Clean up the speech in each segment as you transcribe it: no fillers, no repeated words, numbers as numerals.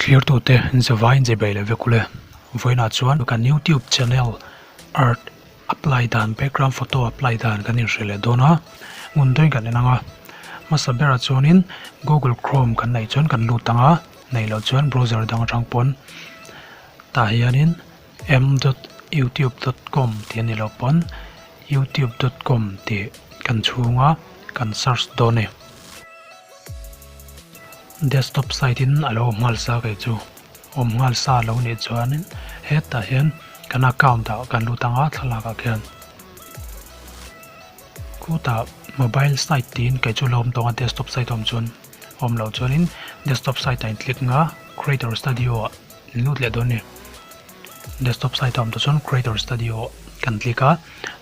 Thlirtute zavai in zebei leh vek ule. Vawiinah chuan kan YouTube channel art apply dan background photo apply dan kan inhrilh leh dawn a, ngun dawin kan en ang a. Hmasa berah chuanin Google Chrome kan neih chuan kan lut ang a, neih loh chuan browser dang atang pawn tah hianin m dot youtube dot com tih a ni loh pawn youtube dot com tih kan chhunga kan search dawn a ni. Desktop site in a lo awm nghal sa kei chu awm nghal sa lo nih chuanin hetah hian kan account ah kan lut anga thlalak ah khian khutah mobile site tiin kei chu lo awm tawh ang a desktop site a awm chuan awm loh chuanin desktop site ah in click anga creator studio ah in lut leh dawn a ni desktop site a awm tawh chuan creator studio kan click a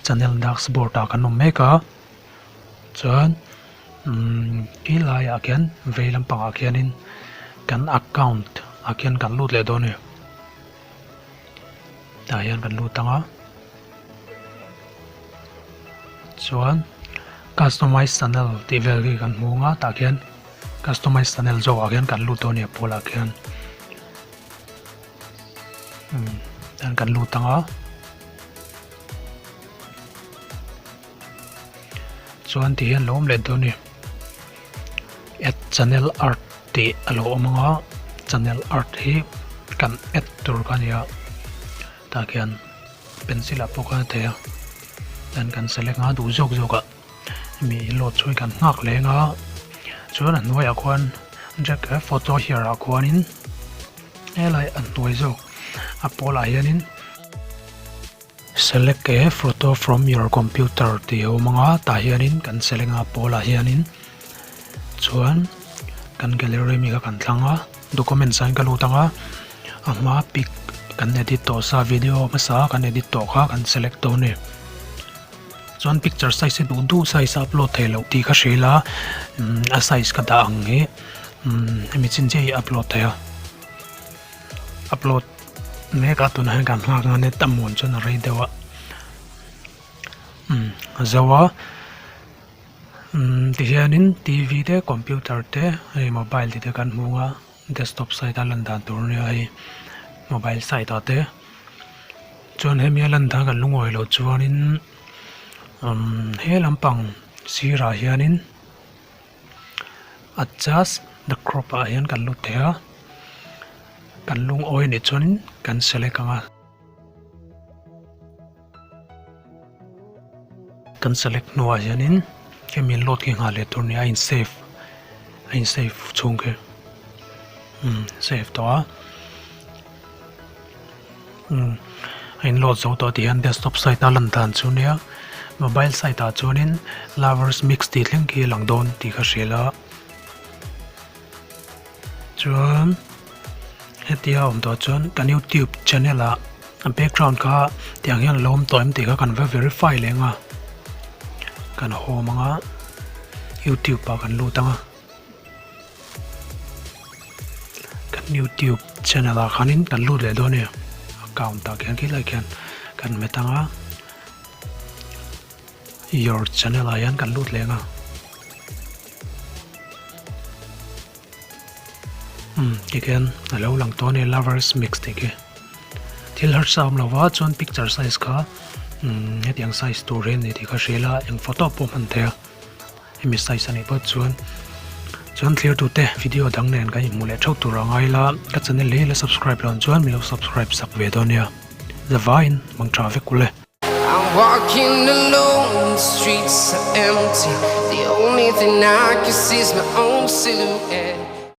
channel dashboard ah kan awm mek a. Chuan umm khi laiah khian vei lampangah khianin kan account ah khian kan lut leh dawn a ni tah hian kan lut ang a chuan customize channel tih vel hi kan hmu ang a tah khian customize channel zawkah khian kan lut dawn a ni a pawl ah khian umm tan kan lut ang a. Chuan ti hian lo awm leh dawn a ni. Add channel art tih a lo awm ang a, channel art hi kan add tur kha a ni a, tah khian pencil ah pawh khan a thei a, then kan select ang a duh zawk zawk ah mi load chhuai kan nghak leng a, chuan a hnuaiah khuan drag a photo here ah khuanin helai a hnuai zawk a pawlah hianin. Select a photo from your computer tih a awm ang a tah hianin kan select a pawl ah hianin chuan kan gallery ami kha kan thlang a documents ah hian ka lut ang a a hma pic kan edit tawh sa video hmasa kan edit tawh kha kan select dawn a ni chuan picture size hi duh duh size a upload theih loh tih ka hrilh a a size ka dah ang hi hemi chin chiah hi a upload theih a. Upload mek a tunah hian kan nghak a net a muan chuan a rei deuh a umm a zo a umm tihianin t v te computer te hei mobile tih te kan hmu a desktop side a lan dan tur ania hei mobile side ah te chuan hemi a lan dan kan lungawi loh chuanin umm he lampang sirah hianin. Adjust the crop ah hian kan lut thei a kan lungawi anih chuanin kan select ang a kan select hnuah hianin hemi load khi nghah leh tur a ni a in save a in save chhung khi umm save tawh a umm a in load zo tawh tih hian desktop site a lan dan chu nia mobile site ah chuanin lovers mix tih thleng khi a lang dawn tih ka hrilh a chuan hetia a awm tawh chuan kan youtube channel ah a background kha tiang hian a lo awm tawh em tih kha kan va verify leh ang a kan home ang a youtube ah kan lut ang a. Kan youtube channel ah khanin kan lut leh dawn a ni account ah khian khilai khian kan hmet ang a your channel ah hian kan lut leh ang a umm tikhian a lo lang tawh a ni lovers mix tih khi thil harsa awm lo va chuan picture size kha umm hetiang size tur hi a ni tih kha hria ila eng photo pawh hman thei a. Hemi size a nih pawh chuan chuan thlir tute video dang nen kan inhmuh leh theuh tur a ngai la ka channel hi la subscribe loh chuan min lo subscribe sak ve dawn nia zavaiin mang tha vek ule. I'm walking alone, the streets are empty. The only thing I can see is my own silhouette.